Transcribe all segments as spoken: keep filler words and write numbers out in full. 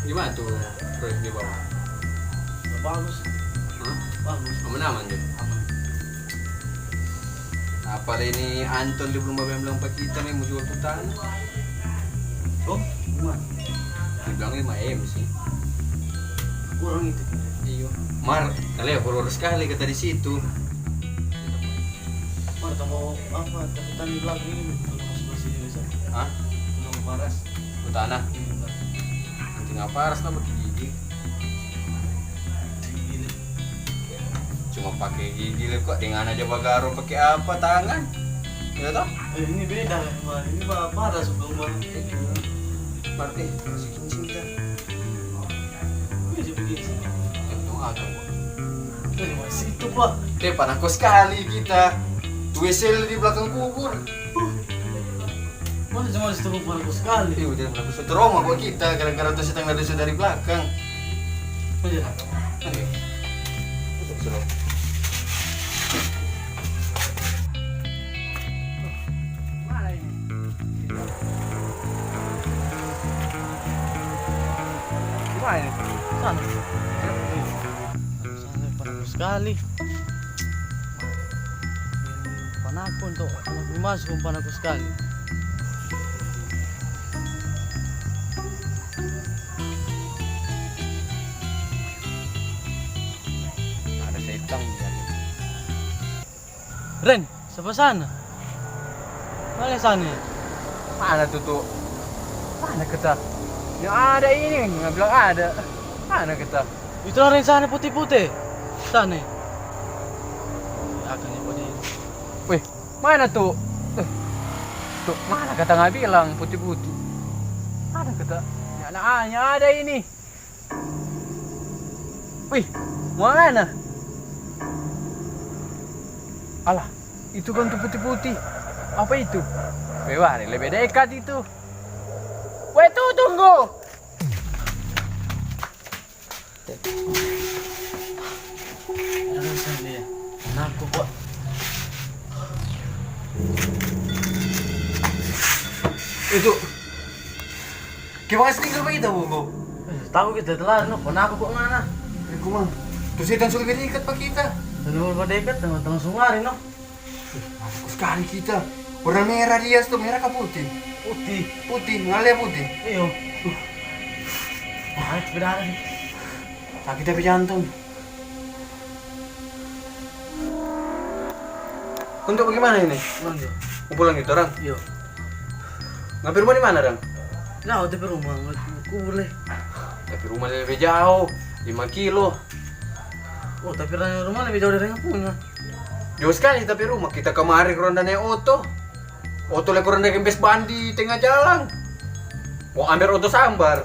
Gimana tu proyek di bawah? Bagus. Hah? Bagus. Aman-aman dia? Aman. Apa ini Anton dia belum bilang-bilang pa kita, nih, mau jual tu tanah? Oh, gimana? Dia bilang lima M sih. Kurang itu. Iyo. Mar, kali ya, horor sekali kata di situ. Mar, kamu apa? Tapi tadi bilang ini, kalau masuk masih ini, Sar. Hah? Kalau paras. Ku tanah. Iya, Sar. Nanti ngapa harus nambah gigi? Gigi. Cuma pake gigi le, kok deng ngana ja bagaro pake apa, tangan? Iya toh? Eh, ini beda, Mar. Ini ba-, paras, Bang, Mar. Berarti masih kencing kita. Ini sih begini sih. Eh, dong, agak, kok. Eh, masih itu, Pak. Eh, panako sekali kita. Tu W C di belakang kubur. Masa cuma di situ panaku sekali? Iya, betul, panaku sekali. Trauma kok kita, gara-gara tu setengah dosa dari belakang. Ayo. Ayo. Masuk, suruh. Mana ini? Gimana ini? Sana. Sana, panaku sekali. Panaku untuk anak rumah, sumpah panaku sekali. Ada setang di sana. Ren, sapa sana? Mana sana? Mana tu, tu? Mana kita? Yang ada ini, nggak bilang ada. Mana kita? Itu orang yang sana putih-putih. Sana. Akan yang putih. Weh, mana tu? Eh, tu, mana kata nggak bilang putih-putih? Mana kata? Yang ada, yang ada ini. Wih, mana? Alah, itu kan tu putih-putih. Apa itu? Weh, wah, lebe dekat itu. Weh, tu tunggu. Ada sana dia. Kenapa kok? Itu. Kibangas tinggal pa kita, Bobo. Eh, tahu kita telah, no. Kenapa kok ngana? Eh, kumang. Tu setan sudah berdekat pa kita. Sudah berdekat, tengah-tengah sungari, no. Ih, aku sekali kita. Warna merah dia, tu merah ka putih? Putih. Putih, ngana lia putih? Iyo. Uh. Ayo, beda lagi. Sakit tapi jantung. Untuk bagaimana ini? Pulang jo. Mau pulang jo, torang? Iyo. Ngana pe rumah di mana, dang? Jao, ta pe rumah, ngana pe kubur le. Ta pe rumah lebe jao, lima kilo. Oh, ta pe rumah lebe jao dari ngana punya. Jao skali ta pe rumah, kita kamari ronda nae oto. Oto le kurang da kempes ban di tenga jalang. Mo ambe oto sambar.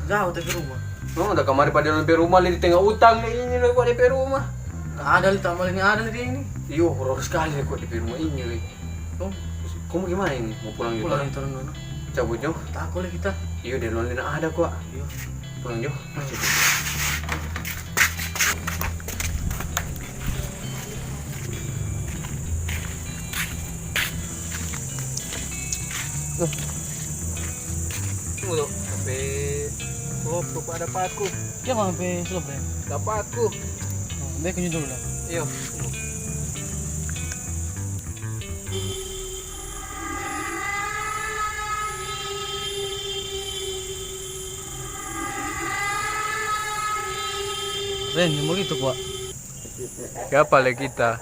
Jao ta pe rumah. No, da kamari pa dia pe rumah le di tenga utang le ini le kwa dia pe rumah. Ada le, tambah ini ada le dia ini. Iyo, horor skali le kwa dia pe rumah ini le. Kong? Ko mo gimana ini? Mo pulang jo? Pulang jo, torang, no. Cabut jo? Tako le kita. Iyo, dia lo le ada kwa. Iyo. Pulang jo. Tunggu tu, sampe slop tu ada paku. Dia mau sampe slop, ya? Ada paku. Oh, dia kunci dulu lah. Iyo. Ren, yang begitu kwa. Kiapa le kita?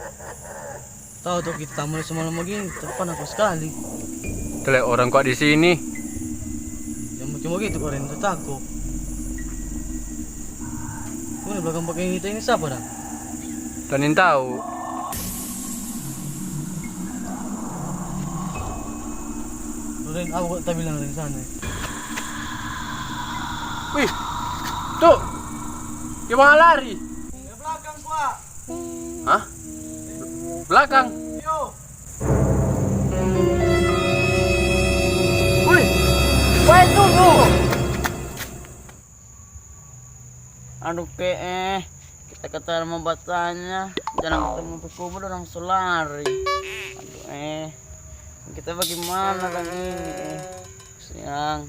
Tau tu kita tamu semalam lagi, tapi panaku skali. Tele orang kwa di sini. Yang begitu kwa, Ren, tu tako. Kong di belakang pakai kita ini sapa, dang? Tanin tau. Ren, apa kok ta bilang dari sana? Wih, tu. Kiapa lari? Ke belakang, Swa. Hah? Belakang? Yo. Wih, weh, tunggu. Aduh, pe, eh. Kita kata mau batanya, jarang ketemu pe kubur, orang so lari. Aduh, eh. Kita bagaimana dang ini, eh? Siang.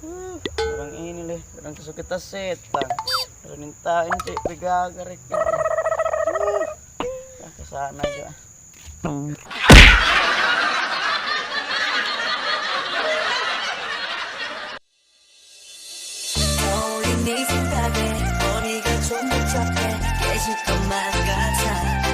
Uh, orang ini le. Orang kesu kita setang. Orang minta ini cek pegaga rek. Nah, ke sana aja.